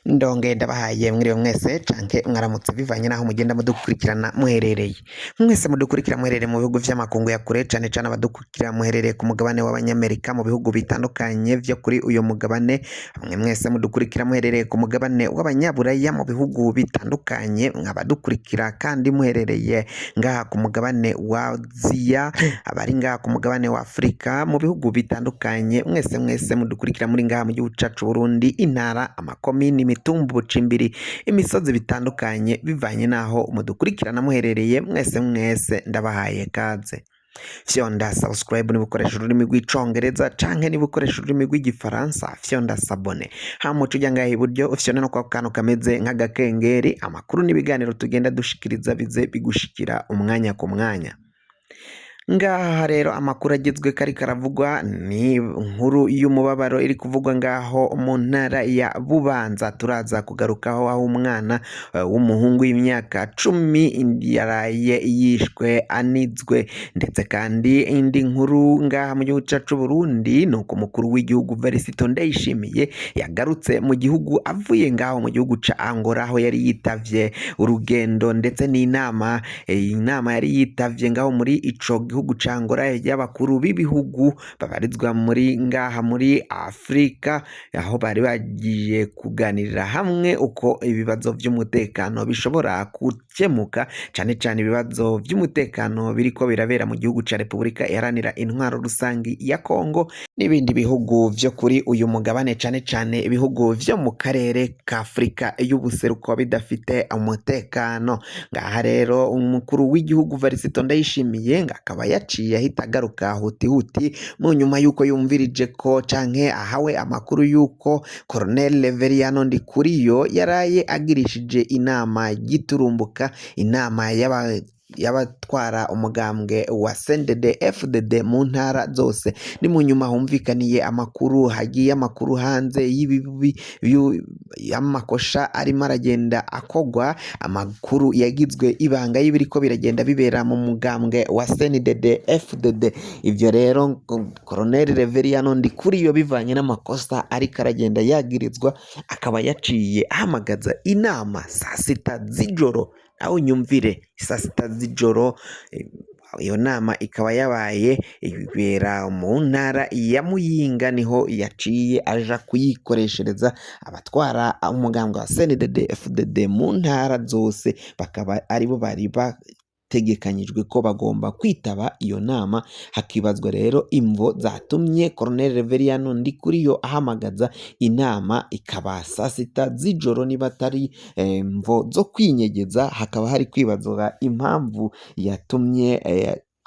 Ndonge ndabahaye mwiriwe mwese canke mwaramutse bivanye naho mugenda mudukurikirana muherereye. Mwese mudukurikira muherereye mu bihugu vy'amakungu ya kure cane cane abadukurikira muherereye ku mugabane w'abanyamerika mu bihugu bitandukanye vyo kuri uyo mugabane, mwe mwese mudukurikira muherereye ku mugabane w'abanyaburaya mu bihugu bitandukanye, mwabadukurikira kandi muherereye ngaha ku mugabane wa Aziya, abari ngaha ku mugabane wa Afrika mu bihugu bitandukanye, mwese mwese mudukurikira muri ngaha mu gihugu cacu Burundi, intara, amakomini, imitumba, ubucimbiri, imisozi bitandukanye bivanye n'aho mudukurikirana muherereye, mwese mwese ndabahaye kaze. Fyonda subscribe niba ukoresha ururimi rw'icongereza canke niba ukoresha ururimi rw'igifaransa fyonda s'abonner, hama uca uja ngaha iburyo ufyonde no kwako kantu kameze nk'agakengeri, amakuru n'ibiganiro tugenda dushikiriza bize bigushikira umwanya ku mwanya. Ngaha rero amakuru agezweko ariko aravugwa ni inkuru y'umubabaro iri kuvugwa ngaho mu ntara ya Bubanza, turaza kugarukaho aho umwana w'umuhungu w'imyaka 10 yaraye yishwe anizwe, ndetse kandi indi nkuru ngaha mu gihugu cacu Burundi ni uko umukuru w'igihugu Varisito Ndayishimiye yagarutse mu gihugu avuye ngaho mu gihugu ca Angola aho yari yitavye urugendo ndetse n'inama, inama yari yitavye ngaho muri ico gihugu ca Angola y'abakuru b'ibihugu babarizwa muri ngaha muri Afrika, aho bari bagiye kuganirira hamwe uko ibibazo vy'umutekano bishobora gukemuka, cane cane ibibazo vy'umutekano biriko birabera mu gihugu ca Repubulika Iharanira Intwaro Rusangi ya Kongo n'ibindi bihugu vyo kuri uyu mugabane, cane cane ibihugu vyo mu karere ka Afrika y'ubuseruko bidafite umutekano. Ngaha rero umukuru w'igihugu Varisito Ndayishimiye ngo akaba yaciye ahita agaruka hutihuti mu nyuma y'uko yumvirije ko canke ahawe amakuru y'uko Colonel Reveriyano Ndikuriyo yaraye agirishije inama giturumbuka, inama y'abatwara umugambwe wa CNDD FDD mu ntara zose. Ni mu nyuma humvikaniye amakuru, hagiye amakuru hanze y'ibibi y'amakosha arimo aragenda akogwa, amakuru yagizwe ibanga y'ibiriko biragenda bibera mu mugambwe wa CNDD FDD. Ivyo rero Colonel Reveriyano Ndikuriyo bivanye n'amakosa ariko aragenda yagirizwa, akaba yaciye ahamagaza inama saa sita z'ijoro. Aho unyumvire saa sita z'ijoro, iyo nama ikaba yabaye ibera mu ntara ya Muyinga, niho yaciye aja kuyikoreshereza abatwara umugambwe wa CNDD FDD mu ntara zose, bakaba aribo bari bategekanyijwe ko bagomba kwitaba iyo nama. Hakibazwa rero imvo zatumye Colonel Reveriyano Ndikuriyo ahamagaza inama ikaba saa sita z'ijoro, niba atari mvo zo kwinyegeza. Hakaba hari kwibazwa impamvu yatumye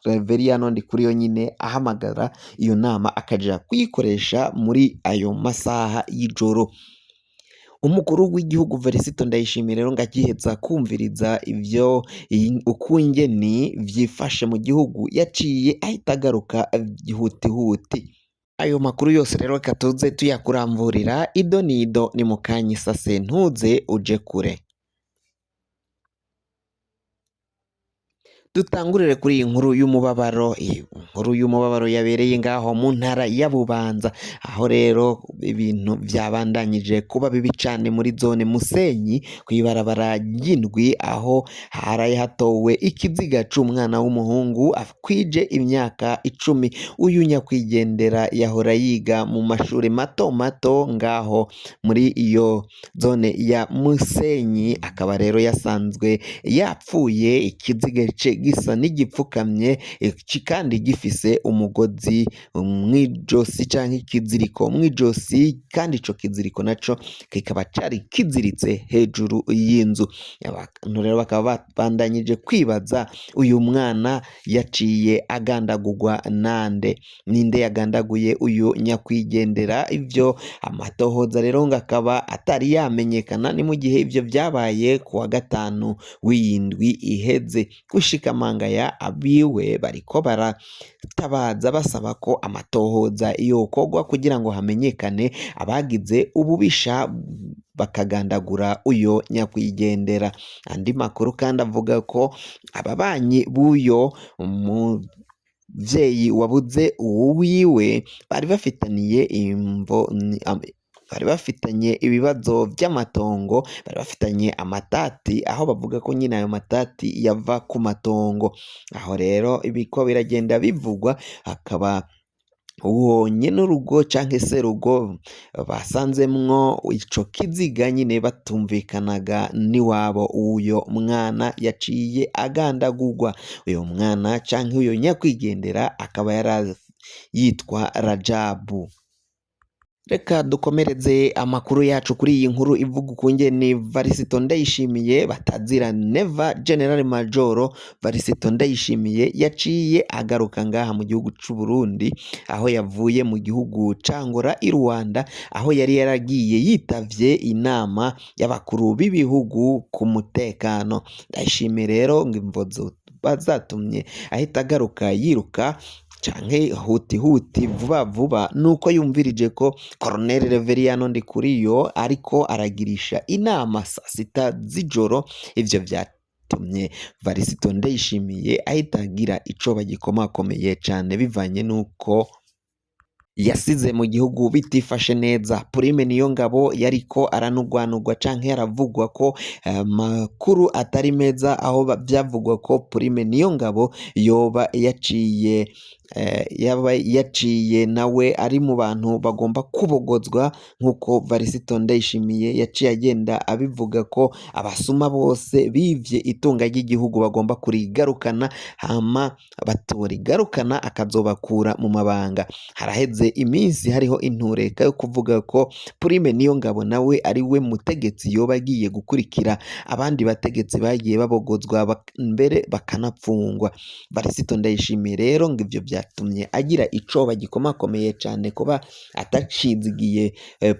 Reveriyano Ndikuriyo nyine ahamagara iyo nama akaja kuyikoresha muri ayo masaha y'ijoro. Umukuru w'igihugu Varisito Ndayishimiye rero ngo agiheza kumviriza ivyo ukungeni vyifashe mu gihugu, yaciye ahita agaruka hutihuti. Ayo makuru yose rero reka tuze tuyakuramvurira ido nido, ni mukanya isase ntuze uje kure. Dutangurire kuri iyi nkuru y'umubabaro, iyi nkuru y'umubabaro yabereye ngaho mu ntara ya Bubanza, aho rero ibintu vyabandanyije kuba bibi cane muri zone Musenyi kw'ibarabara ry'indwi, aho haraye hatowe ikiziga c'umwana w'umuhungu akwije imyaka 10. Uyu nyakwigendera yahora yiga mu mashuri mato mato ngaho muri iyo zone ya Musenyi, akaba rero yasanzwe yapfuye, ikiziga ce gisa n'igipfukamye kandi gifise umugozi mw'ijosi canke ikiziriko mw'ijosi, kandi ico kiziriko naco kikaba cari kiziritse hejuru y'inzu. Abantu rero bakaba babandanyije kwibaza uyu mwana yaciye agandagurwa nande, ninde yagandaguye uyu nyakwigendera. Ivyo amatohoza rero ngo akaba atari yamenyekana, ni mu gihe ivyo vyabaye ku wa gatanu w'iyindwi iheze. Gushika mangaya abiwe bariko baratabaza basaba ko amatohoza yokorwa kugira ngo hamenyekane abagize ububisha bakagandagura uyo nyakwigendera. Andi makuru kandi avuga ko ababanyi b'uyo muvyeyi wabuze uwiwe bari bafitaniye imvo Bari bafitanye ibibazo vy'amatongo, bari bafitanye amatati, aho bavuga ko nyine ayo matati yava ku matongo. Aho rero ibiko biragenda bivugwa, hakaba uwo nyenurugo canke serugo basanzemwo ico kiziga nyine batumvikanaga n'iwabo uyo mwana yaciye agandagurwa. Uyo mwana canke uyo nyakwigendera akaba yari yitwa Rajabu. Reka dukomereze amakuru yacu kuri iyi nkuru ivuga ukungene Varisito Ndayishimiye batazira Neva General Majoro Varisito Ndayishimiye yaciye agaruka ngaha mu gihugu c'u Burundi, aho yavuye mu gihugu c'Angola i Rwanda, aho yari yaragiye yitavye inama y'abakuru b'ibihugu ku mutekano. Ndayishimiye rero ngo imvo zatumye ahita agaruka yiruka canke huti huti vuba vuba nuko yumvirije ko Colonel Reveriyano Ndikuriyo ariko aragirisha inama saa sita z'ijoro. Ivyo vyatumye Varisito Ndayishimiye ahita agira ico bagikomakomeye cane, bivanye nuko yasize mu gihugu bitifashe neza. Prime Niyongabo yariko aranugwanugwa canke yaravugwa ko amakuru atari meza, aho vyavugwa ko Prime Niyongabo yoba yaciye yaba yaciye nawe ari mu bantu bagomba kubogozwa, nk'uko Varisito Ndayishimiye yaciye agenda abivuga ko abasuma bose bivye itunga ry'igihugu bagomba kurigarukana, hama batorigarukana akazobakura mu mabanga. Haraheze iminsi hariho intureka yo kuvuga ko Prime Niyongabo nawe ari we mutegetsi yoba agiye gukurikira abandi bategetsi bagiye babogozwa mbere bakanapfungwa. Varisito Ndayishimiye rero ngo ivyo vyatumye agira icoba gikomakomeye cane kuba atacizigiye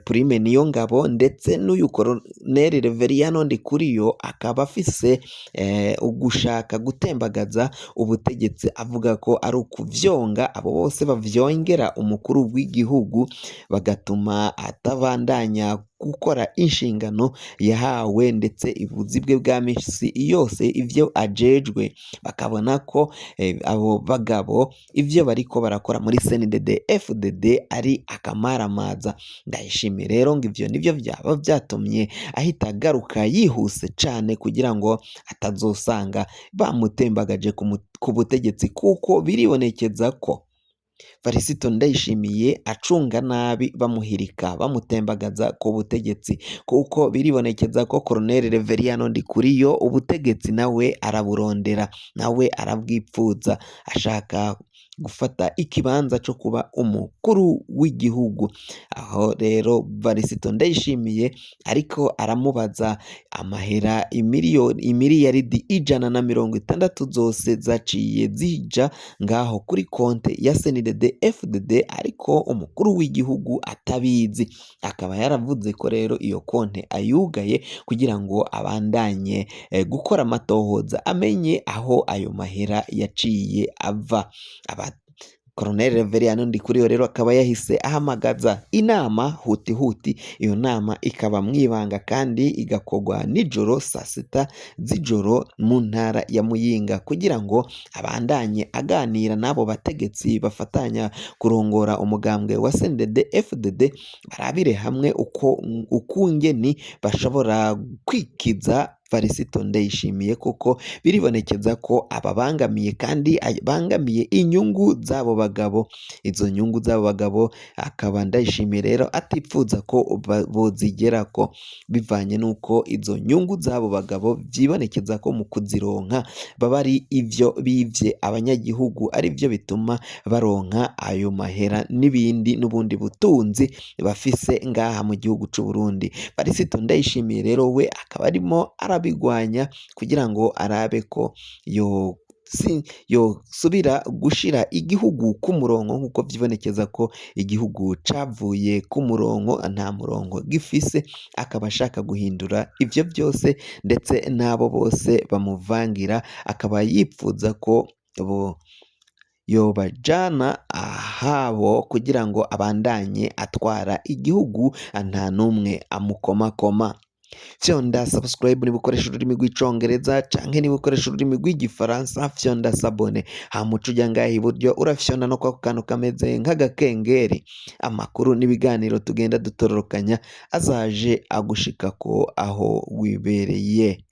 Prime Niyongabo, ndetse n'uyu Colonel Reveriyano Ndikuriyo akaba afise ugushaka gutembagaza ubutegetsi, avuga ko ari ukuvyonga abo bose bavyongera umukuru w'igihugu bagatuma atabandanya gukora inshingano yahawe, ndetse ibuzi bwe bwa misi yose ivyo ajejwe, bakabona ko abo bagabo ivyo bariko barakora muri CNDD FDD ari akamaramaza. Ndayishimiye rero ngo ivyo nivyo vyaba vyatumye ahita agaruka yihuse cane kugira ngo atazosanga bamutembagaje ku butegetsi, kuko biribonekeza ko Varisito Ndayishimiye acunga nabi bamuhirika bamutembagaza ku butegetsi, kuko biribonekeza ko Colonel Reveriyano Ndikuriyo ubutegetsi nawe araburondera, nawe arabwipfuza, ashaka gufata ikibanza co kuba umukuru w'igihugu. Aho rero Varisito Ndayishimiye ariko aramubaza amahera imiliyaridi 160 zose zaciye zija ngaho kuri konte ya CNDD FDD, ariko umukuru w'igihugu atabizi, akaba yaravuze ko rero iyo konte ayugaye kugira ngo abandanye gukora amatohoza amenye aho ayo mahera yaciye ava. Aba Colonel Reveriyano Ndikuriyo rero akaba yahise ahamagaza inama huti huti, iyo nama ikaba mwibanga kandi igakorwa nijoro saa sita z'ijoro mu ntara ya Muyinga, kugira ngo abandanye aganira n'abo bategetsi bafatanya kurongora umugambwe wa CNDD FDD, barabire hamwe uko ukungeni bashobora kwikiza Varisito Ndayishimiye, kuko biribonekeza ko ababangamiye kandi abangamiye inyungu z'abo bagabo. Izo nyungu z'abo bagabo akaba Ndayishimiye rero atipfuza ko bozigerako, bivanye n'uko izo nyungu z'abo bagabo vyibonekeza ko mu kuzironka baba ari ivyo bivye abanyagihugu, ari vyo bituma baronka ayo mahera n'ibindi n'ubundi butunzi bafise ngaha mu gihugu c'u Burundi. Varisito Ndayishimiye rero we akaba arimo arabigwanya kugira ngo arabe ko yosubira gushira igihugu ku murongo, nk'uko vyibonekeza ko igihugu cavuye ku murongo, nta murongo gifise, akaba ashaka guhindura ivyo vyose ndetse n'abo bose bamuvangira, akaba yipfuza ko bo yobajana ahabo kugira ngo abandanye atwara igihugu nta n'umwe amukomakoma. Fyonda subscribe niba ukoresha ururimi rw'Icongereza, canke niba ukoresha ururimi rw'Igifaransa fyonda s'abonner. Hama uca uja ngaha iburyo, urafyonda no kwako kantu kameze nk'agakengeri. Amakuru n'ibiganiro tugenda dutororokanya azaje agushikako aho wibereye.